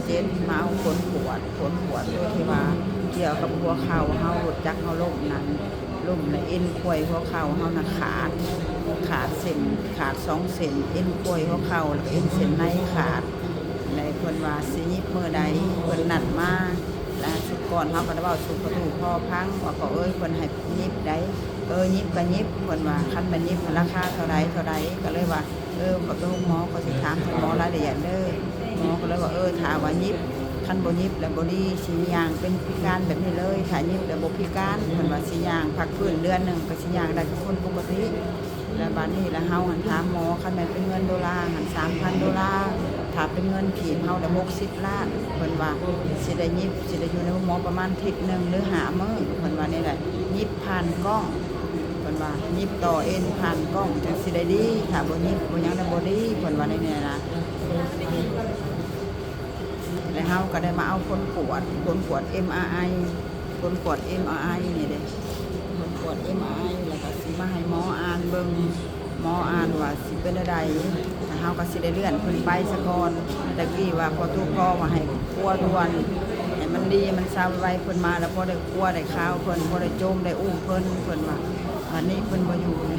ເຈັດ ມາເອົາຜົນກວດ, ຜົນກວດໂດຍທີ່ວ່າກ່ຽວກັບຫົວເຂົ່າເຮົາ, ລົດຈັກເຮົາລົ້ມນັ້ນ, ລົ້ມແລ້ວເອັນໄຂວ້ຫົວເຂົ່າເຮົານະຂາດ, ຂາດເສັ້ນ, ຂາດສອງເສັ້ນ, ເອັນໄຂວ້ຫົວເຂົ່າ ແລ້ວກໍເອັນເສັ້ນໃນຂາດ. ແລ້ວເພິ່ນວ່າຊິຫຍິບມື້ໃດ, ເພິ່ນນັດມາ. ແລ້ວຊຸດກ່ອນເຮົາກໍໄດ້ເວົ້າສູ່ພໍ່ຕູ້ພໍ່ຟັງວ່າ ພໍ່ເອີຍ ເພິ່ນໃຫ້ຫຍິບໃດ, ເອີ ຫຍິບກໍຫຍິບ, ເພິ່ນວ່າ ຄັນແມ່ນຫຍິບ ມັນລາຄາເທົ່າໃດ ເທົ່າໃດ? ກໍເລີຍວ່າ ເອີ ຂ້ອຍໄປໂຮງໝໍ ຂ້ອຍຊິຖາມທ່ານໝໍລາຍລະອຽດເດີ. ໝໍກໍເລີຍວ່າ ເອີ ຖ້າວ່າຫຍິບ, ຄັນບໍ່ຫຍິບແລ້ວບໍ່ດີ, ຊິຍ່າງເປັນພິການແບບນີ້ເລີຍ, ຖ້າຫຍິບແລ້ວບໍ່ພິການ, ເພິ່ນວ່າ ຊິຍ່າງພັກຟື້ນເດືອນໜຶ່ງ ກໍຊິຍ່າງໄດ້ຄືຄົນປົກກະຕິ. ແລ້ວບາດນີ້ລະເຮົາຫັ້ນຖາມໝໍ, ຄັນແມ່ນເປັນເງິນໂດລາຫັ້ນ ສາມພັນໂດລາ, ຖ້າເປັນເງິນກີບເຮົາໄດ້ຫົກສິບລ້ານ. ເພິ່ນວ່າ ຊິໄດ້ຫຍິບ, ຊິໄດ້ຢູ່ໃນໂຮງໝໍປະມານທິດໜຶ່ງ ຫຼື ຫ້າມື້, ເພິ່ນວ່າແນວໃດ. ຫຍິບຜ່ານກ້ອງ, ເພິ່ນວ່າ ຫຍິບຕໍ່ເອັນຜ່ານກ້ອງ ຈັ່ງຊິໄດ້ດີ, ຖ້າບໍ່ຫຍິບບໍ່ຫຍັງນະບໍ່ດີ, ເພິ່ນວ່າແນວນີ້ນະ. ແລ້ວເຮົາກໍໄດ້ມາເອົາຜົນກວດ, ຜົນກວດເອັມອາໄອ, ຜົນກວດເອັມອາໄອນີ້ເດ້, ຜົນກວດເອັມອາໄອ ແລ້ວກໍຊິມາໃຫ້ໝໍອ່ານເບິ່ງ, ໝໍອ່ານວ່າຊິເປັນແນວໃດ, ແລ້ວເຮົາກໍຊິໄດ້ເລື່ອນເພິ່ນໄປສາກ່ອນ. ແຕ່ກີ້ວ່າພໍ່ຕູ້ພໍ່ວ່າໃຫ້ປົວດ່ວນ ໃຫ້ມັນດີມັນເຊົາໄວ, ເພິ່ນມາແລ້ວພໍໄດ້ປົວໄດ້ຂ່າວເພິ່ນ, ພໍໄດ້ໂຈມໄດ້ອຸ້ມເພິ່ນ, ເພິ່ນວ່າ ບາດນີ້ເພິ່ນບໍ່ຢູ່ເດ້.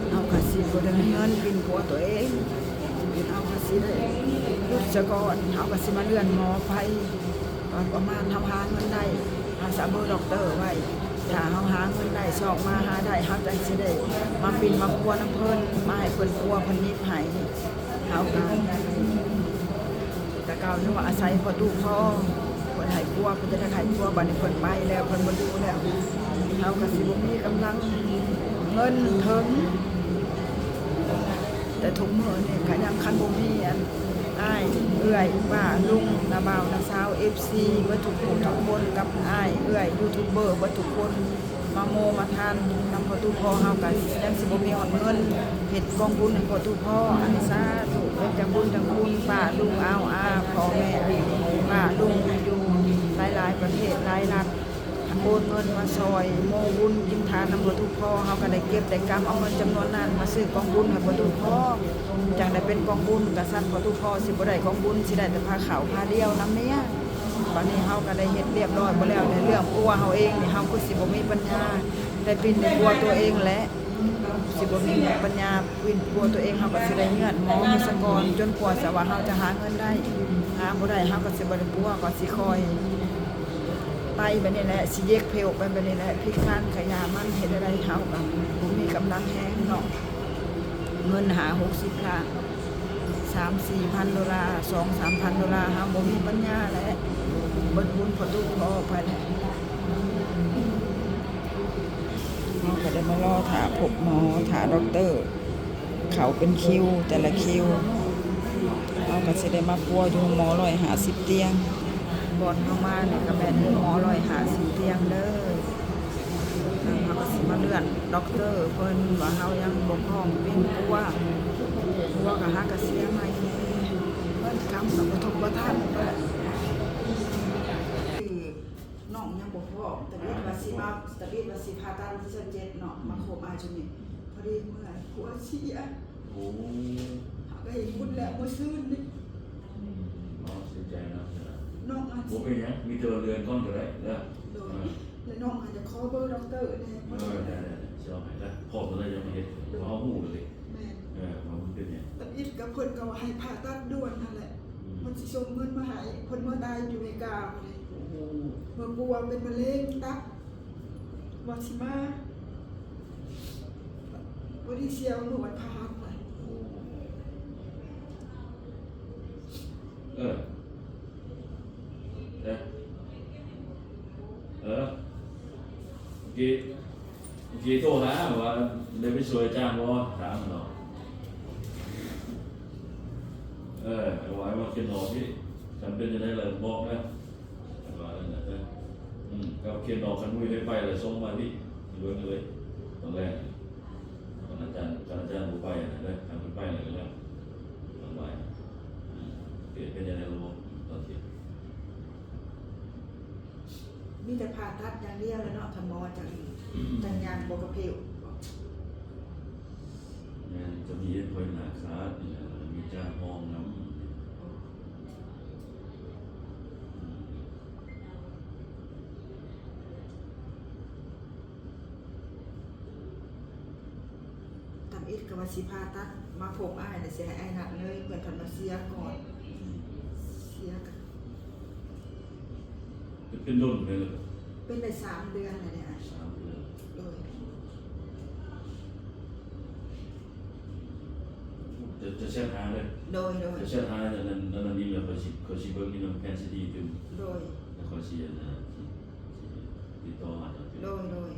ເຮົາກໍຊິບໍ່ໄດ້ມີເງິນປິ່ນປົວຕົວເອງ, ເຮົາກໍຊິໄດ້ຢຸດສາກ່ອນ, ເຮົາກໍຊິມາເລື່ອນໝໍໄປ ວ່າປະມານເຮົາຫາເງິນໄດ້, ເຮົາສະເບີດັອກເຕີໄວ້, ຖ້າເຮົາຫາເງິນໄດ້ ຊອກມາຫາໄດ້ ເຮົາຈັ່ງຊິໄດ້ມາປິ່ນມາປົວນຳເພິ່ນ, ມາໃຫ້ເພິ່ນປົວເພິ່ນຫຍິບໃຫ້. ເຮົາກໍ ແຕ່ເກົ່າຍັງວ່າອາໄສພໍ່ຕູ້ພໍ່ ເພິ່ນໃຫ້ປົວ, ເພິ່ນຈະໄດ້ໃຫ້ປົວ, ບາດນີ້ເພິ່ນໄປແລ້ວ ເພິ່ນບໍ່ຢູ່ແລ້ວ, ເຮົາກໍຊິບໍ່ມີກຳລັງເງິນເຖິງ. ແຕ່ທຸກມື້ນີ້ກໍຍັງ ຄັນບໍ່ມີອັນ ອ້າຍເອື້ອຍປ້າລຸງ ນ້າບ່າວນ້າສາວ ເອັຟຊີ ເບິດທຸກຜູ້ທຸກຄົນ ກັບອ້າຍເອື້ອຍຢູທູບເບີເບິດທຸກຄົນ ມາໂມມາທານນຳພໍ່ຕູ້ພໍ່ເຮົາ ກໍຍັງຊິບໍ່ມີຮອດເງິນເຮັດກອງບຸນໃຫ້ພໍ່ຕູ້ພໍ່. ອັນນີ້ສາທຸ ເປັນຈັງບຸນຈັງຄຸນ ປ້າລຸງອາວອາ ພໍ່ແມ່ປ້າລຸງຢູ່ຫຼາຍໆປະເທດຫຼາຍລັດ ໂອນເງິນມາຊ່ອຍໂມບຸນກິນທານນຳພໍ່ຕູ້ພໍ່. ເຮົາກໍໄດ້ເກັບໄດ້ກຳເອົາເງິນຈຳນວນນັ້ນມາຊື້ກອງບຸນໃຫ້ພໍ່ຕູ້ພໍ່ ຈັ່ງໄດ້ເປັນກອງບຸນ. ກໍຊັ້ນພໍ່ຕູ້ພໍ່ຊິບໍ່ໄດ້ກອງບຸນ ຊິໄດ້ແຕ່ພາເຂົ້າພາດຽວນຳເມຍ. ບາດນີ້ເຮົາກໍໄດ້ເຮັດລຽບຮ້ອຍໝົດແລ້ວ ໃນເລື່ອງຜົວເຮົາເອງນີ້ ເຮົາຄືຊິບໍ່ມີປັນຍາໄດ້ປິ່ນໄດ້ປົວຕົວເອງແຫຼະ ຊິບໍ່ມີປັນຍາປິ່ນປົວຕົວເອງ. ເຮົາກໍຊິໄດ້ເງືອດໝໍໄປສາກ່ອນ ຈົນກວ່າສະວ່າເຮົາຈະຫາເງິນໄດ້. ຫາບໍ່ໄດ້ເຮົາກໍຊິບໍ່ໄດ້ປົວ ກໍຊິຄ່ອຍໄປແບບນີ້ແຫຼະ ຊິເຢັກເພວໄປແບບນີ້ແຫຼະ ພິການກະຢ່າມັນ ເຮັດແນວໃດເຮົາກໍບໍ່ມີກຳລັງແຮງເນາະ. ເງິນຫ້າຫົກສິບລ້ານ ສາມສີ່ພັນໂດລາ ສອງສາມພັນໂດລາ ເຮົາບໍ່ມີປັນຍາແຫຼະ ເບິດບຸນພໍ່ຕູ້ພໍ່ໄປແຫຼະ. ເຮົາກໍໄດ້ມາລໍຖ້າພົບໝໍ ຖ້າດັອກເຕີ ເຂົ້າເປັນຄິວ ແຕ່ລະຄິວ ເຮົາກໍຊິໄດ້ມາປົວຢູ່ໂຮງໝໍຮ້ອຍຫ້າສິບຕຽງ. ບ່ອນເຮົາມານີ້ກໍແມ່ນໂຮງໝໍຮ້ອຍຫ້າສິບຕຽງເດີ. ເຮົາກໍຊິມາເລື່ອນດັອກເຕີເພິ່ນວ່າເຮົາຍັງບົກຜ່ອງປິ່ນປົວ ປົວກໍຫາກະເສຍໃໝ່ແດ່ ເງິນຄຳກໍບໍ່ທົບບໍ່ທັນ. ນ້ອງຍັງບໍ່ພ້ອມ ຕະບິດວ່າຊິມາ ຕະບິດວ່າຊິຜ່າຕັດວັນທີຊາວເຈັດເນາະ ມາຄົບອ້າຍຈຸນີ້ ພໍດີເມື່ອຍ ຜົວເສຍ. ໂອ້ ຫາກະເຮັດບຸນແລ້ວມື້ຊືນນີ້. ອືມ ເນາະ ເສຍໃຈນຳ. ນ້ອງອາດ ບໍ່ເປັນຫຍັງ ມີແຕ່ວ່າເລື່ອນກ່ອນກໍໄດ້ເດີ. ໂດຍ ເອີ ແລະນ້ອງອາດຈະຂໍເບີດັອກເຕີແດ່. ເອີ ໄດ້ໆ ຊິເອົາໃຫ້ເດີ ພ້ອມແລ້ວຈັ່ງມາເຮັດ ໂດຍ ເຮົາຮູ້ເລີຍ. ແມ່ນ ເອີ ວ່າມັນເປັນຫຍັງ. ຕຳອິດກັບເພິ່ນກໍວ່າໃຫ້ຜ່າຕັດດ່ວນຫັ້ນແຫຼະ. ອືມ ມັນຊິສົ່ງເງິນມາໃຫ້ ເພິ່ນເມືອຕາຍຢູ່ອາເມລິກາພຸ້ນເດ້. ໂອ້ໂຫ ເມືອປົວເປັນມະເຮັງຕັບ ວ່າຊິມາ ບໍ່ໄດ້ເສຍມື້ວັນພະຫັດນະ. ໂອ້ ເອີ ເອີ ເອີ ເມື່ອກີ້ ເມື່ອກີ້ໂທຫາວ່າໄດ້ໄປຊ່ວຍອາຈານບໍ່ ຖາມເນາະ. ເອີ ເອົາໄວ້ວ່າຂຽນອອກພີ້ ຄັນເປັນຈັ່ງໃດລະບອກນະ ວ່ານັ້ນນະ. ອືມ ກັບຂຽນອອກ ຄັນບໍ່ມີໃຜໄປລະສົ່ງມາພີ້ ເບິ່ງເລີຍ ຕອນແລກ. ຄັນອາຈານ ຄັນອາຈານບໍ່ໄປນະເດີ ຄັນເພິ່ນໄປແລ້ວກໍແລ້ວ ຕອນບ່າຍ. ອືມ ເປັນ ເປັນຈັ່ງໃດລະບອກຕອນທ່ຽງ. ມີແຕ່ຜ່າຕັດຢ່າງດຽວແຫຼະເນາະ ທ່ານໝໍ ຈັ່ງ ຈັ່ງຍ່າງບໍ່ກະເພວ. ແມ່ນ ຈະມີເອັນໄຂວ້ໜ້າຂາດນີ້ແຫຼະ ມີ ຈານຮອງນຳ. ທຳອິດກໍວ່າຊິຜ່າຕັດ ມາພົບອ້າຍ ແລ້ວຊິໃຫ້ອ້າຍນັດເລີຍ ເພິ່ນພັດມາເສຍກ່ອນ ເສຍກະ ເປັນດົນໄປແລ້ວ? ເປັນໄດ້ສາມເດືອນແລ້ວເດ້. ສາມເດືອນ. ໂດຍ. ຈະ ຈະແຊັດຫາເລີຍ. ໂດຍ ໂດຍ. ຈະແຊັດຫາ ອັນນັ້ນ ອັນນັ້ນນີ້ແລ້ວ ຂ້ອຍຊິ ຂ້ອຍຊິເບິ່ງຢູ່ນຳແພນຊີດີຕື່ມ. ໂດຍ. ແລ້ວຂ້ອຍຊິ ອັນ ຊິ ຊິຕິດຕໍ່ຫາເຈົ້າ. ໂດຍ ໂດຍ.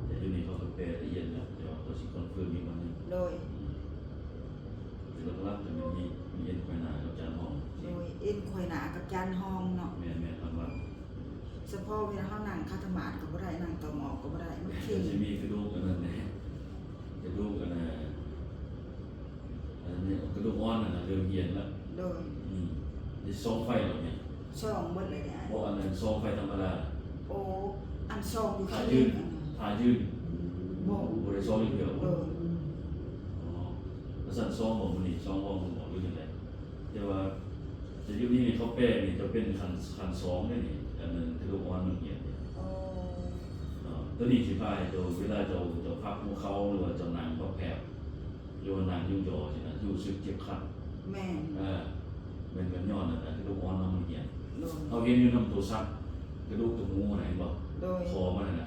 ແຕ່ຢູ່ນີ້ເຂົາກໍແປລະອຽດແລ້ວ ແຕ່ວ່າຂ້ອຍຊິຄອນເຟີມອີກບາດໜຶ່ງ. ໂດຍ. ອືມ ແຕ່ຫຼັກໆຈະມີ ມີເອັນໄຂວ້າໜ້າກັບຈານຮອງ. ໂດຍ. ເອັນໄຂວ້າໜ້າກັບຈານຮອງເນາະ. ແມ່ນໆ ຫຼັກໆ. ສະເພາະເວລາເຮົານັ່ງຄາດຕະໝາດກໍບໍ່ໄດ້ ນັ່ງຕໍ່ໝອກກໍບໍ່ໄດ້ ມັນເຄັ່ງ. ມັນຊິມີກະດູກອັນນັ້ນແດ່ ກະດູກອັນນັ້ນ ອັນນີ້ກະດູກອ່ອນຫັ້ນນະ ເລີ່ມຮຽນລະ. ໂດຍ. ອືມ ນີ້ຊອງໄຟເນາະນີ້. ຊອງເບິດເລີຍເດ້. ບໍ່ ອັນນັ້ນຊອງໄຟທຳມະດາ. ໂອ້ ອັນຊອງຢູ່ ທ່າຢືນ ທ່າຢືນ. ບໍ່ ບໍ່ໄດ້ຊອງຢູ່ເທື່ອ. ໂດຍ. ອໍ ວ່າຊັ້ນຊອງບໍ່ມື້ນີ້ ຊອງບໍ່ມື້ນີ້ ຫຼືຈັ່ງໃດ? ແຕ່ວ່າ ແຕ່ຢູ່ນີ້ນີ້ເຂົາແປນີ້ຈະເປັນຂັ້ນ ຂັ້ນສອງເດ້ນີ້ ອັນນັ້ນກະດູກອ່ອນມັນຮຽນນີ້. ອໍ ເນາະ ໂຕນີ້ຊິພາໃຫ້ເຈົ້າ ເວລາເຈົ້າ ເຈົ້າພັບຫົວເຂົ່າ ຫຼືວ່າເຈົ້ານັ່ງພັບແຜບ ຫຼືວ່ານັ່ງຍົງຢໍຊີ້ນະ ຮູ້ສຶກເຈັບຂັດ. ແມ່ນ. ເອີ ແມ່ນ ແມ່ນຍ້ອນອັນນັ້ນ ກະດູກອ່ອນເຮົາມັນຮຽນ. ໂດຍ. ເຮົາເຫັນຢູ່ນຳໂຕສັດ ກະດູກໂຕໝູຫັ້ນນະ ເຫັນບໍ່? ໂດຍ. ຄໍມັນຫັ້ນນະ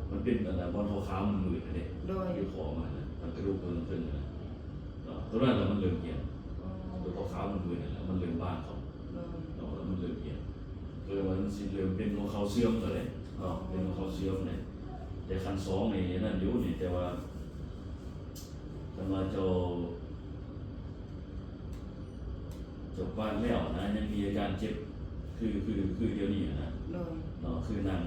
ມັນເປັນອັນນັ້ນ ບ່ອນຂາວໆ ມັນມືດຫັ້ນເດ້. ໂດຍ. ຢູ່ຄໍມັນຫັ້ນນະ ມັນກະດູກເທິງໆ ຫັ້ນນະ. ເນາະ ໂຕນັ້ນລະມັນເລີ່ມຮຽນ. ອໍ ໂຕຂາວໆ ມັນມືດຫັ້ນລະ ມັນເລີ່ມບາງເຂົ້າ. ໂດຍ. ເນາະ ແລ້ວມັນເລີ່ມຮຽນ ກໍເລີຍວ່າມັນຊິເລີ່ມເປັນຫົວເຂົ່າເສື່ອມແລ້ວເດ້ເນາະ. ອໍ ເປັນຫົວເຂົ່າເສື່ອມເດ້. ແຕ່ຂັ້ນສອງນີ້ນັ້ນຢູ່ນີ້ ແຕ່ວ່າຄັນວ່າເຈົ້າ ເຈົ້າປາດແລ້ວນະ ຍັງມີອາການເຈັບ ຄື ຄື ຄືດຽວນີ້ນະ. ໂດຍ. ເນາະ ຄືນັ່ງ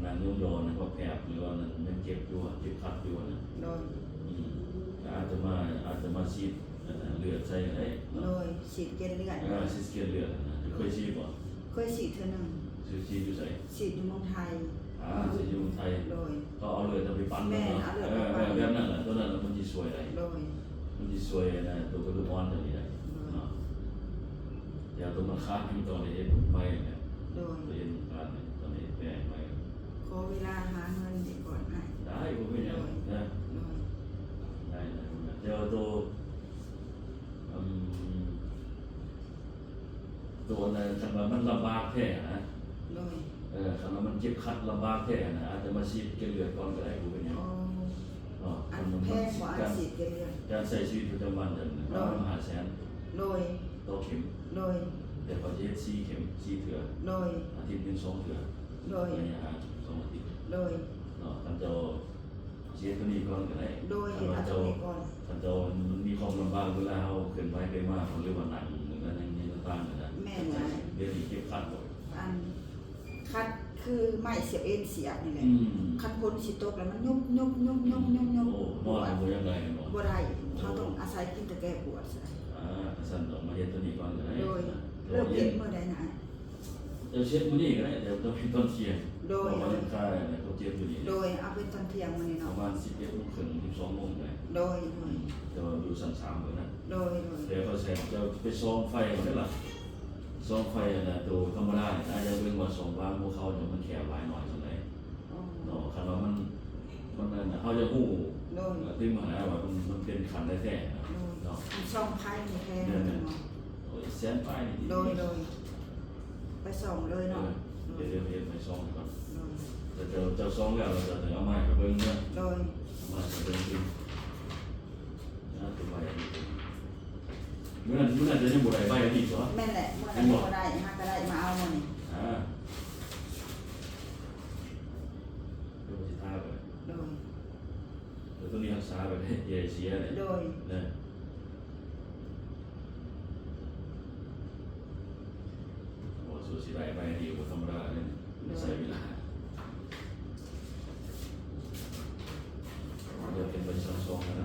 ນັ່ງຍົງຢໍນະ ພັບແຜບ ຫຼືວ່ານັ້ນຍັງເຈັບຢູ່ ເຈັບຂັດຢູ່ນະ. ໂດຍ. ອືມ ກໍອາດຈະມາ ອາດຈະມາສີດອັນນັ້ນເລືອດໃສ່ກໍໄດ້ເນາະ. ໂດຍ. ສີດເກັດເລືອດ. ເອີ ສີດເກັດເລືອດນະ ເຄີຍສີດບໍ່? ເຄີຍສີດເທື່ອໜຶ່ງ. ສີດ ສີດຢູ່ໃສ? ສີດຢູ່ເມືອງໄທ. ອ່າ ສີດຢູ່ເມືອງໄທ. ໂດຍ. ເຂົາເອົາເລືອດເຈົ້າໄປປັ່ນ. ແມ່ນ. ເອົາເລືອດໄປປັ່ນ. ເອີ ແບບນັ້ນແຫຼະ ໂຕນັ້ນລະມັນຊິຊ່ວຍໄດ້. ໂດຍ. ມັນຊິຊ່ວຍອັນນັ້ນ ໂຕກະດູກອ່ອນຕົວນີ້ໄດ້. ໂດຍ. ເນາະ ແຕ່ໂຕມັນຂາດນີ້ຕ້ອງໄດ້ເຮັດໃໝ່ແຫຼະ. ໂດຍ. ໄປເຮັດການນີ້ຕ້ອງໄດ້ເຮັດແປໃໝ່. ຂໍເວລາຫາເງິນນີ້ກ່ອນອ້າຍ. ໄດ້ ບໍ່ເປັນຫຍັງ. ໂດຍ. ນະ. ໂດຍ. ໄດ້ ໄດ້ ແຕ່ວ່າໂຕ ອືມ ໂຕນັ້ນ ຄັນວ່າມັນລຳບາກແທ້ນະ. ໂດຍ. ເອີ ຄັນວ່າມັນເຈັບຂັດລຳບາກແທ້ນະ ອາດຈະມາສີດເກັດເລືອດກ່ອນກໍໄດ້ ບໍ່ເປັນຫຍັງ. ອໍ ເນາະ ອັນແພງບໍ່ ອັນສີດເກັດເລືອດ? ການໃຊ້ຊີວິດປະຈຳວັນເດີນນະ ໂດຍ ປະມານຫ້າແສນ. ໂດຍ. ຕໍ່ເຂັມ. ໂດຍ. ແຕ່ຂ້ອຍຈະເຮັດສີ່ເຂັມ ສີ່ເທື່ອ. ໂດຍ. ອາທິດໜຶ່ງສອງເທື່ອ. ໂດຍ. ໄລຍະຫ່າງສອງອາທິດ. ໂດຍ. ເນາະ ຄັນເຈົ້າ ເຮັດໂຕນີ້ກ່ອນກໍໄດ້. ໂດຍ. ຄັນວ່າເຈົ້າ ເຮັດໂຕນີ້ກ່ອນ ຄັນເຈົ້າມັນມີຄວາມລຳບາກເວລາເຮົາເຄື່ອນໄຫວໄປມາ ຫຼືວ່ານັ່ງ ຫຼືວ່າຫຍັງຕ່າງໆນະ. ແມ່ນ. ດຽວນີ້ເຈັບຂັດບໍ່? ອັນຂັດຄືໄມ້ສຽບເອັນສຽບນີ້ແຫຼະ. ອືມ. ຄັນຝົນຊິຕົກແລ້ວມັນຍຸບໆໆໆໆ. ໂອ້ ນອນກໍບໍ່ຢາກໄດ້ແມ່ນບໍ່? ບໍ່ໄດ້. ໂອ້ ເຮົາຕ້ອງອາໄສກິນແຕ່ແກ້ປວດ. ອ່າ ຄັນຊັ້ນຕ້ອງມາເຮັດໂຕນີ້ກ່ອນກໍໄດ້. ໂດຍ. ເລີ່ມເຮັດມື້ໃດນະ? ເຈົ້າເຊັດມື້ນີ້ກໍໄດ້ ແຕ່ຕ້ອງເປັນຕອນທ່ຽງ. ໂດຍ. ເພາະວ່າຍັງຄາອັນນັ້ນຄົນເຈັບຢູ່ນີ້. ໂດຍ. ເອົາເປັນຕອນທ່ຽງມື້ນີ້ເນາະ ປະມານສິບເອັດໂມງເຄິ່ງ ສິບສອງໂມງໄດ້. ໂດຍ. ໂດຍ. ແຕ່ວ່າຢູ່ຊັ້ນສາມເບິ່ງນະ. ໂດຍ ໂດຍ. ແຕ່ຂ້ອຍໃສ່ເຈົ້າໄປສ່ອງໄຟເອົາເດ້ລະ ສ່ອງໄຟອັນນະ ໂຕທຳມະດານີ້ນະ ຢາກເບິ່ງວ່າຊ່ອງວ່າງຫົວເຂົ່ານີ້ມັນແຄບຫຼາຍໜ້ອຍສ່ຳໃດ. ອໍ ເນາະ ຄັນວ່າມັນ ມັນ ອັນ ເຮົາຢາກຮູ້ ໂດຍ ເອີ ຕື່ມຫັ້ນນະ ວ່າມັນ ມັນເປັນຂັ້ນໃດແທ້ນະ. ໂດຍ. ເນາະ ອັນສອງໄຟນີ້ແພງ. ແມ່ນໆ. ໂອ້ຍ ແສນປາຍນີ້. ໂດຍ ໂດຍ. ໄປສ່ອງເລີຍເນາະ. ເອີ ດຽວ ດຽວເຮັດໃຫ້ສ່ອງກ່ອນ. ໂດຍ. ແລ້ວເຈົ້າ ເຈົ້າສ່ອງແລ້ວ ແລ້ວເຈົ້າຈຶ່ງເອົາມາໃຫ້ຂ້ອຍເບິ່ງເດີ. ໂດຍ. ເອົາມາໃຫ້ຂ້ອຍເບິ່ງຕື່ມ. ອ່າ ຕົວໃບອັນນີ້ ມື້ນັ້ນ ມື້ນັ້ນເຈົ້າຍັງບໍ່ໄດ້ໃບອັນນີ້ຕົວະ? ແມ່ນແຫຼະ ມື້ນັ້ນຍັງບໍ່ໄດ້ ຫາກະໄດ້ມາເອົາມື້ນີ້. ອ່າ ດຽວຊິທາໄປ. ໂດຍ. ແລ້ວຕົວນີ້ຮັກສາໄປເດ້ ຢ່າໃຫ້ເສຍເດ້. ໂດຍ. ນະ ໂອ້ ສູ້ຊິໄດ້ໃບນີ້ບໍ່ທຳມະດາເດ້. ໂດຍ. ໃຊ້ເວລາ ດຽວເປັນໃບສັ່ງຊອງນະ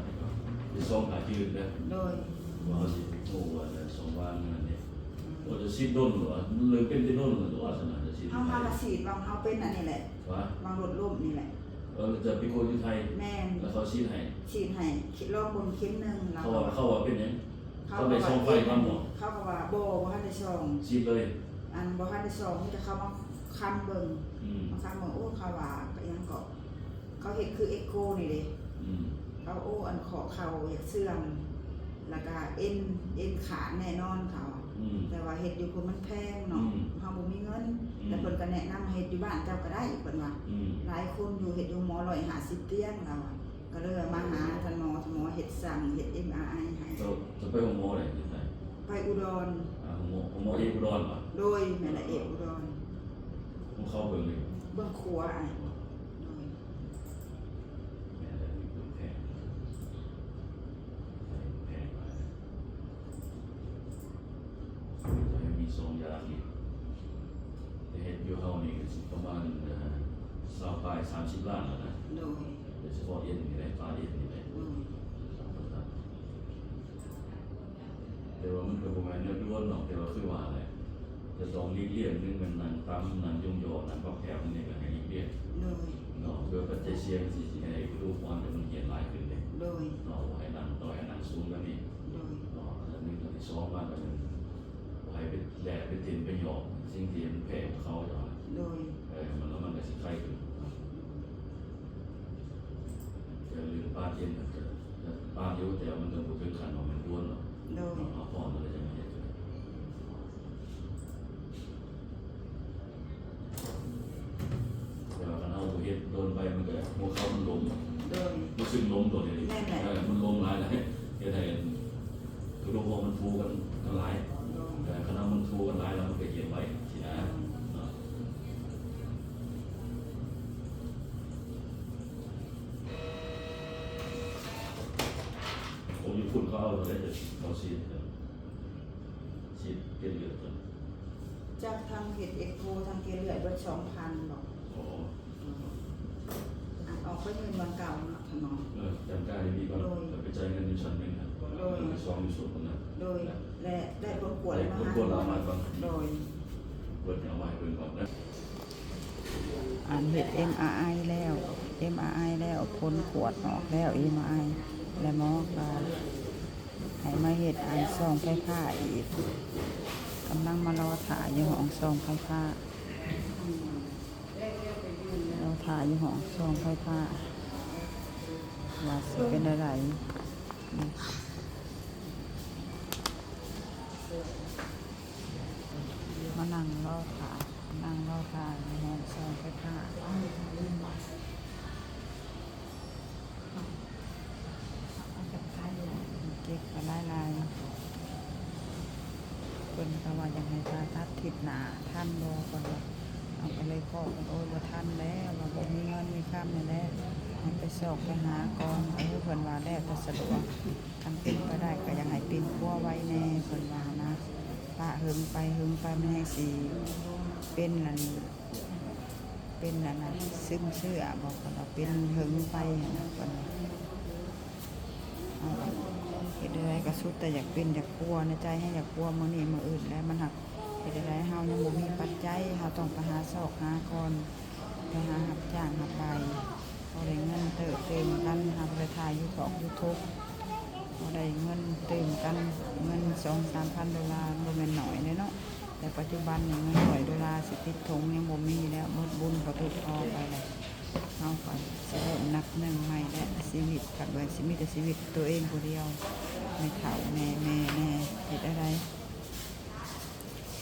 ເປັນຊອງຜ້າຈືດເດີ. ໂດຍ. ວ່າເຮົາຊິຮູ້ວ່າຊ່ອງວ່າງນັ້ນເດ້. ອືມ. ໂອ້ ຈະສີດດົນບໍ່? ມັນເລີ່ມເປັນແຕ່ດົນແລ້ວຕົວະ ຊັ້ນນະ ຈະສີດ. ເຮົາ ເຮົາກໍສີດວ່າເຮົາເປັນອັນນີ້ແຫຼະ. ວ່າ ວ່າລົດລົ້ມນີ້ແຫຼະ. ເອີ ແລ້ວຈະໄປກວດຢູ່ໄທ. ແມ່ນ. ແລ້ວເຂົາສີດໃຫ້? ສີດໃຫ້ ລອງເບິ່ງເຂັມໜຶ່ງ. ແລ້ວເຂົາວ່າ ເຂົາວ່າເປັນຫຍັງ? ເຂົາໄດ້ສ່ອງໄຟນຳບໍ່? ເຂົາກໍວ່າ ບໍ່ ບໍ່ທັນໄດ້ສ່ອງ ຊິດເລີຍ ອັນ ບໍ່ທັນໄດ້ສ່ອງ ມີແຕ່ເຂົາມາຄຳເບິ່ງ ອືມ ມາຄຳເບິ່ງ ໂອ້ ເຂົາວ່າ ກໍຫຍັງເກາະ ເຂົາເຮັດຄືເອັກໂກນີ້ເດ້ ອືມ ເຂົາ ໂອ້ ອັນ ຂໍ້ເຂົ່າຢາກເສື່ອມ ແລ້ວກະເອັນ ເອັນຂາດແນ່ນອນເຂົາ ອືມ ແຕ່ວ່າເຮັດຢູ່ພຸ້ນມັນແພງເນາະ ອືມ ເຮົາບໍ່ມີເງິນ ອືມ ແລ້ວເພິ່ນກໍແນະນຳໃຫ້ເຮັດຢູ່ບ້ານເຈົ້າກໍໄດ້ ເພິ່ນວ່າ ອືມ ຫຼາຍຄົນຢູ່ ເຮັດຢູ່ໂຮງໝໍຮ້ອຍຫ້າສິບຕຽງ ລາວວ່າ ກໍເລີຍມາຫາທ່ານໝໍ ທ່ານໝໍເຮັດ ສັ່ງເຮັດເອັມອາໄອໃຫ້ ເຈົ້າ ເຈົ້າໄປໂຮງໝໍໃດຢູ່ໃສ? ໄປອຸດອນ ອ່າ ໂຮງໝໍ ໂຮງໝໍເອກອຸດອນບໍ? ໂດຍ ແມ່ນລະ ເອກອຸດອນ ເຂົາເບິ່ງຢູ່ ເບື້ອງຂວາອ້າຍ ໂດຍ ແມ່ນລະ ມີເບິ່ງແພງ ແພງຫຼາຍ ແຕ່ຍັງມີສອງຢ່າງອີກ ແຕ່ເຮັດຢູ່ເຮົານີ້ກໍຊິປະມານ ເອີ ຊາວປາຍ ສາມສິບລ້ານແລ້ວນະ ໂດຍ ໂດຍສະເພາະເອັນນີ້ແຫຼະ ປາເອັນນີ້ແຫຼະ ໂດຍ ແຕ່ວ່າມັນກໍບໍ່ແມ່ນແນວດ່ວນເນາະ ແຕ່ວ່າຄືວ່າແຫຼະ ຈະຕ້ອງຫຼີກລ້ຽງ ໜຶ່ງແມ່ນນັ່ງຕ່ຳ ນັ່ງຍົງຍໍ ນັ່ງປັບແຜວ ອັນນີ້ກໍໃຫ້ຫຼີກລ້ຽງ ໂດຍ ເນາະ ເພື່ອປັດໄຈສ່ຽງທີ່ຊິໃຫ້ກະດູກອ່ອນ ແຕ່ມັນຮຽນຫຼາຍຂຶ້ນເດ້ ໂດຍ ເນາະ ບໍ່ໃຫ້ນັ່ງ ບໍ່ໃຫ້ນັ່ງສູງກວ່ານີ້ ໂດຍ ເນາະ ອັນໜຶ່ງ ອັນທີສອງມາກໍແມ່ນ ບໍ່ໃຫ້ໄປແລ່ນໄປເຕັ້ນໄປຫຍອກ ສິ່ງທີ່ມັນແພງຂອງເຂົາເຈົ້າ ໂດຍ ເອີ ມັນ ແລ້ວມັນກໍຊິໄຄຂຶ້ນ ແຕ່ເລື່ອງປານເອັນນັ້ນກໍປານຢູ່ ແຕ່ວ່າມັນກໍບໍ່ເຖິງຂັ້ນວ່າແມ່ນດ່ວນເນາະ ໂດຍ ເຮົາພ້ອມແລ້ວຈັ່ງມາເຮັດກໍໄດ້ ແຕ່ວ່າຄັນເຮົາບໍ່ເຮັດ ດົນໄປມັນກໍຫົວເຂົ່າມັນລົ້ມ ໂດຍ ຮູ້ສຶກລົ້ມໂດດເດ ແມ່ນແຫຼະ ເອີ ມັນລົ້ມຫຼາຍແລ້ວ ເຮັດໃຫ້ກະດູກມັນຟູກັນຫຼາຍ ໂດຍ ເອີ ຄັນເຮົາມັນຟູກັນຫຼາຍແລ້ວມັນກໍເຈັບໄວຊີ້ນະ ເນາະ ໂອ້ ຢູ່ພຸ້ນເຂົາເອົາເທົ່າໃດ ເຂົາສີດ ສີດເກັດເລືອດ ຈາກທາງເຮັດເອັກໂກ ທາງເກັດເລືອດເບິດສອງພັນເນາະ ອໍ ອັນອອກໄປເງິນບາງເກົ່າເນາະ ທ່ານໝໍ ເອີ ຈັ່ງກາຍດີກ່ອນ ໂດຍ ແລ້ວໄປຈ່າຍເງິນຢູ່ຊັ້ນໜຶ່ງ ໂດຍ ໄປຊອງຢູ່ສູນນັ້ນ ໂດຍ ແລະ ໄດ້ຜົນກວດ ແລ້ວມາ ຜົນກວດເອົາມາກ່ອນ ໂດຍ ເພິ່ນເອົາມາໃຫ້ເບິ່ງກ່ອນເດີ ອັນເຮັດເອັມອາໄອແລ້ວ ເອັມອາໄອແລ້ວ ຜົນກວດອອກແລ້ວ ເອັມອາໄອ ແລະໝໍກໍໃຫ້ມາເຮັດອັນສ່ອງໄຟຟ້າອີກ ກຳລັງມາລໍຖ້າຢູ່ຫ້ອງສ່ອງໄຟຟ້າ ລໍຖ້າຢູ່ຫ້ອງສ່ອງໄຟຟ້າ ວ່າຊິເປັນແນວໃດ ມານັ່ງລໍຖ້າ ນັ່ງລໍຖ້າຢູ່ຫ້ອງສ່ອງໄຟຟ້າ ເກັບກໍຫຼາຍໆ ເພິ່ນກໍວ່າຢາກໃຫ້ຜ່າຕັດທິດໜ້າ ທັນບໍ່ ເພິ່ນວ່າ ເຮົາກໍເລີຍຂໍເພິ່ນ ໂອ້ຍ ບໍ່ທັນແລ້ວ ວ່າບໍ່ມີເງິນມີຄຳນີ້ແຫຼະ ໃຫ້ໄປຊອກໄປຫາກ່ອນ ເອີ ເພິ່ນວ່າແລ້ວແຕ່ສະດວກ ຄັນເປັນໄປໄດ້ກໍຢາກໃຫ້ປິ່ນປົວໄວແດ່ ເພິ່ນວ່ານະ ຖ້າເຫິງໄປ ເຫິງໄປມັນແຮ່ງຊິເປັນອັນ ເປັນອັນນັ້ນ ຊຶມເຊື້ອບໍ ເພິ່ນວ່າເປັນເຫິງໄປຫັ້ນນະ ເພິ່ນວ່າ ເຮົາເຮັດໃດໆກໍສຸດແຕ່ຢາກເປັນຢາກປົວ ໃນໃຈແຮ່ງຢາກປົວມື້ນີ້ມື້ອື່ນແຫຼະ ມັນຫາກເຮັດໃດໆ ເຮົາຍັງບໍ່ມີປັດໄຈ ເຮົາຕ້ອງໄປຫາຊອກຫາກ່ອນ ໄປຫາຮັບຈ້າງຮັບໄລ່ ພໍໄດ້ເງິນເຕີມກັນ ເຮົາບໍ່ໄດ້ຖ່າຍຢູທູບຢູທູບ ພໍໄດ້ເງິນຕື່ມກັນ ເງິນສອງສາມພັນໂດລາ ບໍ່ແມ່ນໜ້ອຍເດ້ເນາະ ແຕ່ປັດຈຸບັນນີ້ເງິນຮ້ອຍໂດລາຊິປິດຖົງຍັງບໍ່ມີແລ້ວ ໝົດບຸນກໍທຸກພໍໄປແລ້ວ ເຮົາກໍຊິເລີ່ມນັບໜຶ່ງໃໝ່ແລ້ວ ຊີວິດ ຄັນວ່າຊິມີແຕ່ຊີວິດຕົວເອງຜູ້ດຽວ ແມ່ເຖົ້າແມ່ ແມ່ແນ່ ເຮັດແນວໃດ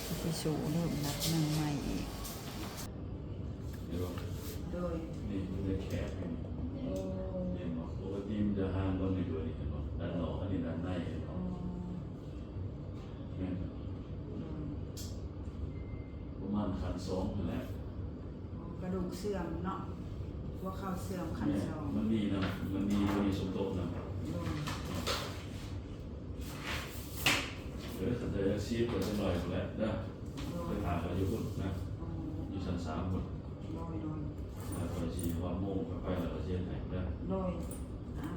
ຊິສູ້ເລີ່ມນັບໜຶ່ງໃໝ່ອີກ. ເຫັນບໍ່? ໂດຍ ນີ້ມັນໄດ້ແຄບຢູ່ ໂອ້ ເຫັນບໍ່? ປົກກະຕິມັນຈະຫ່າງກ່ອນນີ້ ໂດຍນີ້ ເຫັນບໍ່? ດ້ານນອກ ອັນນີ້ດ້ານໃນ ເຫັນບໍ່? ອໍ ແມ່ນ ໂດຍ ປະມານຂັ້ນສອງຫັ້ນແຫຼະ ອໍ ກະດູກເສື່ອມເນາະ ຫົວເຂົ່າເສື່ອມຂັ້ນສອງ ແມ່ນ ມັນມີນຳ ມັນມີ ມັນມີສົມທົບນຳ ໂດຍ ເອີ ຄັນເຈົ້າຢາກຊີດກໍຈັກໜ້ອຍພຸ້ນແຫຼະເດີ ໂດຍ ໄປຖ້າຂ້ອຍຢູ່ພຸ້ນນະ ອໍ ຢູ່ຊັ້ນສາມພຸ້ນ ໂດຍ ໂດຍ ແລ້ວຂ້ອຍຊິຮອດໂມງຂ້ອຍໄປ ແລ້ວຂ້ອຍຊິເຮັດໃຫ້ເດີ ໂດຍ ອ່າ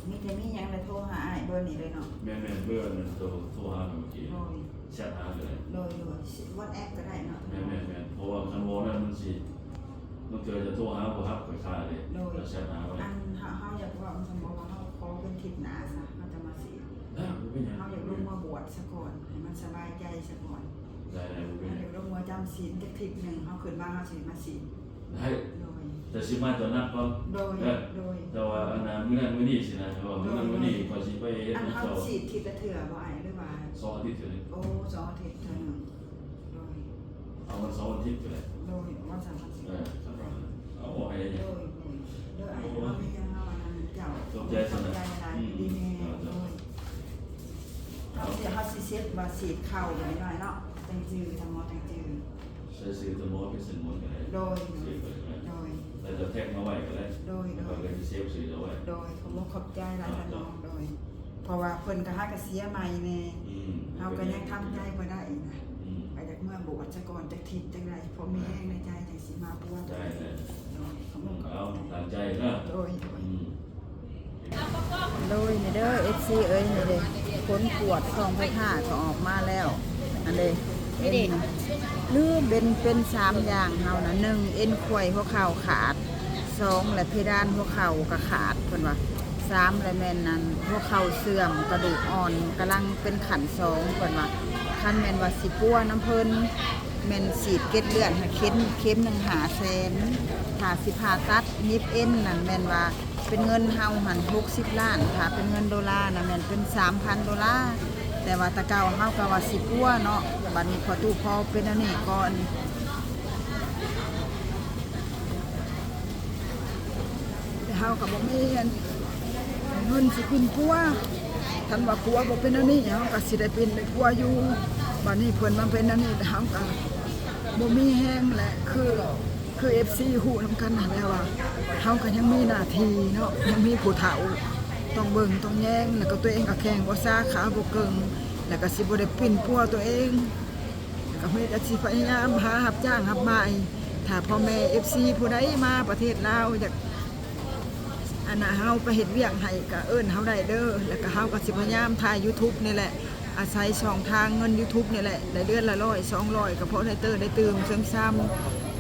ມີແຕ່ມີຫຍັງລະໂທຫາອ້າຍເບີນີ້ເລີຍເນາະ ແມ່ນໆ ເບີນັ້ນໂທ ໂທຫາເມື່ອກີ້ ໂດຍ ແຊັດຫາກໍໄດ້ ໂດຍ ໂດຍ ວັອດແອັບກໍໄດ້ເນາະ ແມ່ນໆ ເພາະວ່າຄັນເວົ້ານັ້ນມັນຊິ ບາງເທື່ອຈະໂທຫາບໍ່ຮັບຂ້ອຍຄ່າເດ້ ໂດຍ ແຊັດຫາກໍໄດ້ ອັນເຮົາ ເຮົາຢາກເວົ້າ ສົມມຸດວ່າເຮົາຂໍເພິ່ນທິດໜ້າຊະ ເຮົາຈະມາສີດ ນະ ບໍ່ເປັນຫຍັງ ເຮົາຢາກລົງມາບວດສະກ່ອນ ໃຫ້ມັນສະບາຍໃຈສະກ່ອນ. ໄດ້ໆ ບໍ່ເປັນຫຍັງ ເຮົາຢາກລົງມາຈຳສິນຈັກທິດໜຶ່ງ ເຮົາຂຶ້ນມາເຮົາຊິມາສີດ. ໄດ້ ໂດຍ ແຕ່ຊິມາຕອນນັດກ່ອນ. ໂດຍ ເອີ ໂດຍ ແຕ່ວ່າອັນນ່າ ມື້ນັ້ນມື້ນີ້ຊີ້ນະ ເພາະວ່າມື້ນັ້ນມື້ນີ້ຂ້ອຍຊິໄປເຮັດ ອັນເຮົາສີດທິດລະເທື່ອບໍ່ອ້າຍ ຫຼືວ່າ ສອງອາທິດເທື່ອໜຶ່ງ? ໂອ້ ສອງອາທິດເທື່ອໜຶ່ງ. ໂດຍ ເອົາວັນເສົາວັນອາທິດກໍໄດ້. ໂດຍ ວັນເສົາວັນອາທິດ. ເອີ ສຳລັບ ເອົາບໍ່ໃຫ້ຫຍັງ. ໂດຍ ໂດຍ ໂດຍ ເອົາ ເອົາມີຫຍັງເຮົາອັນນັ້ນເຈົ້າ. ຂອບໃຈ ຂອບໃຈຫຼາຍ ອືມ ດີແນ່. ໂດຍ ເຮົາຊິ ເຮົາຊິເຊັດວ່າສີດເຂົ້າແບບນີ້ເນາະ ຈັ່ງຈື່ ທາງໝໍຈັ່ງຈື່. ໃສ່ຊື່ທາງໝໍເປັນຊື່ໝົນກໍໄດ້. ໂດຍ ໂດຍ ໂດຍ ແລ້ວກໍແທັກມາໄວ້ກໍໄດ້. ໂດຍ ໂດຍ ຂ້ອຍກໍຊິເຊບຊື່ເຈົ້າໄວ້. ໂດຍ ຂອບອົກຂອບໃຈຫຼາຍ ອ່າ ທ່ານໝໍ. ໂດຍ ເພາະວ່າເພິ່ນກໍຫາກະເສຍໃໝ່ແນ່ ອືມ ເຮົາກໍຍັງທຳໃຈບໍ່ໄດ້ນະ. ອືມ ກໍຢາກເມືອບວດສະກ່ອນຈັກທິດຈັ່ງໃດ ພໍມີແຮງໃນໃຈຈັ່ງຊິມາບວດ. ໄດ້ ໄດ້ ໂດຍ ຂອບ ອືມ ເອົາ ຂອບໃຈ ຕາມໃຈເດີ. ໂດຍ ໂດຍ ອືມ ໂດຍ ນີ້ເດີ ເອັຟຊີ ເອີຍ ນີ້ເດ້ ຜົນກວດສ່ອງໄຟຟ້າກໍອອກມາແລ້ວ. ອັນເດ້ ເອັນ ຫຼືເປັນ ເປັນສາມຢ່າງເຮົານະ ໜຶ່ງ ເອັນຂວາຍຫົວເຂົ່າຂາດ, ສອງ ແລະ ເພດານຫົວເຂົ່າກໍຂາດ ເພິ່ນວ່າ, ສາມ ແລະ ແມ່ນອັນຫົວເຂົ່າເສື່ອມ ກະດູກອ່ອນກຳລັງເປັນຂັ້ນສອງ ເພິ່ນວ່າ. ຄັນແມ່ນວ່າຊິປົວນຳເພິ່ນ ແມ່ນສີດເກັດເລືອດໃຫ້ເຂັມ ເຂັມໜຶ່ງຫ້າແສນ, ຖ້າຊິຜ່າຕັດຫຍິບເອັນນັ້ນແມ່ນວ່າ ເປັນເງິນເຮົາຫັ້ນຫົກສິບລ້ານ, ຖ້າເປັນເງິນໂດລານະແມ່ນເປັນສາມພັນໂດລາ. ແຕ່ວ່າແຕ່ເກົ່າເຮົາກໍວ່າຊິປົວເນາະ, ບັດນີ້ພໍຕູ້ພໍເປັນອັນນີ້ກ່ອນ ແຕ່ເຮົາກໍບໍ່ມີອັນເງິນຊິຂຶ້ນປົວ. ຄັນວ່າປົວບໍ່ເປັນອັນນີ້ ເຮົາກໍຊິໄດ້ເປັນໄດ້ປົວຢູ່. ບັດນີ້ເພິ່ນມາເປັນອັນນີ້ ແຕ່ເຮົາກໍບໍ່ມີແຮງແຫຼະ ຄື ຄືເອັຟຊີຮູ້ນຳກັນຫັ້ນແຫຼະວ່າ ເຮົາກໍຍັງມີໜ້າທີ່ເນາະ ຍັງມີຜູ້ເຖົ້າຕ້ອງເບິ່ງຕ້ອງແຍງ ແລ້ວກໍຕົວເອງກໍແຂ້ງບໍ່ຊາຂາບໍ່ເກິ່ງ ແລ້ວກໍຊິບໍ່ໄດ້ປິ່ນປົວຕົວເອງ ແລ້ວກໍມີແຕ່ຊິພະຍາຍາມຫາຮັບຈ້າງຮັບມາ. ຖ້າພໍ່ແມ່ເອັຟຊີຜູ້ໃດມາປະເທດລາວ ຢາກ ອັນນ່າ ເຮົາໄປເຮັດວຽກໃຫ້ກໍເອີ້ນເຮົາໄດ້ເດີ ແລ້ວກໍເຮົາກໍຊິພະຍາຍາມຖ່າຍຢູທູບນີ້ແຫຼະ ອາໄສຊ່ອງທາງເງິນຢູທູບນີ້ແຫຼະ ໄດ້ເດືອນລະຮ້ອຍສອງຮ້ອຍ ກໍພໍໄດ້ເຕີໄດ້ຕື່ມເສີມຊຳ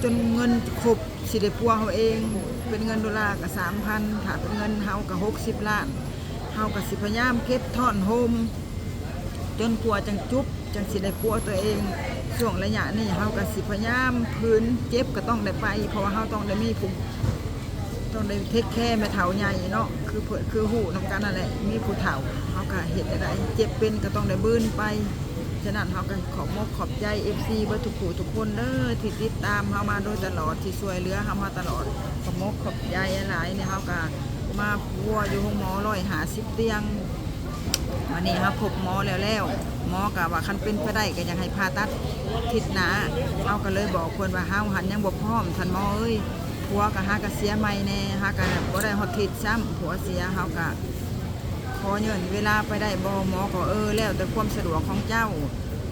ຈົນເງິນຄົບຊິໄດ້ປົວເຮົາເອງ. ເປັນເງິນໂດລາກໍສາມພັນ ຖ້າເປັນເງິນເຮົາກໍຫົກສິບລ້ານ. ເຮົາກໍຊິພະຍາຍາມເກັບທ້ອນໂຮມ ຈົນກວ່າຈັ່ງຈຸບ ຈັ່ງຊິໄດ້ປົວຕົວເອງ. ຊ່ວງໄລຍະນີ້ເຮົາກໍຊິພະຍາຍາມ ຜືນເຈັບກໍຕ້ອງໄດ້ໄປ ເພາະວ່າເຮົາຕ້ອງໄດ້ມີຜູ້ ຕ້ອງໄດ້ເທກແຄແມ່ເຖົ້າໃຫຍ່ເນາະ ຄືເພິ່ນ ຄືຮູ້ນຳກັນນັ້ນແຫຼະ ມີຜູ້ເຖົ້າ ເຮົາກໍເຮັດໃຫ້ໄດ້ ເຈັບເປັນກໍຕ້ອງໄດ້ບືນໄປ. ສະນັ້ນເຮົາກໍຂອບມົກຂອບໃຈເອັຟຊີເບິດທຸກຜູ້ທຸກຄົນເດີ ທີ່ຕິດຕາມເຮົາມາໂດຍຕະຫຼອດ ທີ່ຊ່ວຍເຫຼືອເຮົາມາຕະຫຼອດ. ຂອບມົກຂອບໃຈຫຼາຍໆ ນີ້ເຮົາກໍມາປົວຢູ່ໂຮງໝໍຮ້ອຍຫ້າສິບຕຽງ. ວັນນີ້ເຮົາພົບໝໍແລ້ວໆ ໝໍກໍວ່າຄັນເປັນໄປໄດ້ກໍຢາກໃຫ້ຜ່າຕັດທິດໜ້າ. ເຮົາກໍເລີຍບອກເພິ່ນວ່າ ເຮົາຫັ້ນຍັງບໍ່ພ້ອມ ທ່ານໝໍເອີຍ. ຜົວກໍຫາກະເສຍໃໝ່ແດ່ ຫາກະບໍ່ໄດ້ຮອດທິດຊ້ຳ ຜົວເສຍ. ເຮົາກະຂໍເຍື່ອນເວລາໄປໄດ້ບໍ່? ໝໍກໍ ເອີ ແລ້ວແຕ່ຄວາມສະດວກຂອງເຈົ້າ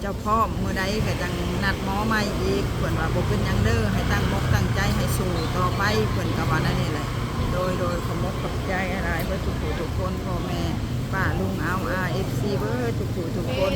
ເຈົ້າພ້ອມມື້ໃດກໍຈັ່ງນັດໝໍໃໝ່ອີກ. ເພິ່ນວ່າ ບໍ່ເປັນຫຍັງເດີ ໃຫ້ຕັ້ງມົກຕັ້ງໃຈ ໃຫ້ສູ້ຕໍ່ໄປ ເພິ່ນກໍວ່າແນວນີ້ແຫຼະ. ໂດຍ ໂດຍ ຂອບມົກຂອບໃຈຫຼາຍໆ ເບິດທຸກຜູ້ທຸກຄົນ ພໍ່ແມ່ ປ້າ ລຸງ ອາວ ອາ ເອັຟຊີ ເບິດທຸກຜູ້ທຸກຄົນ.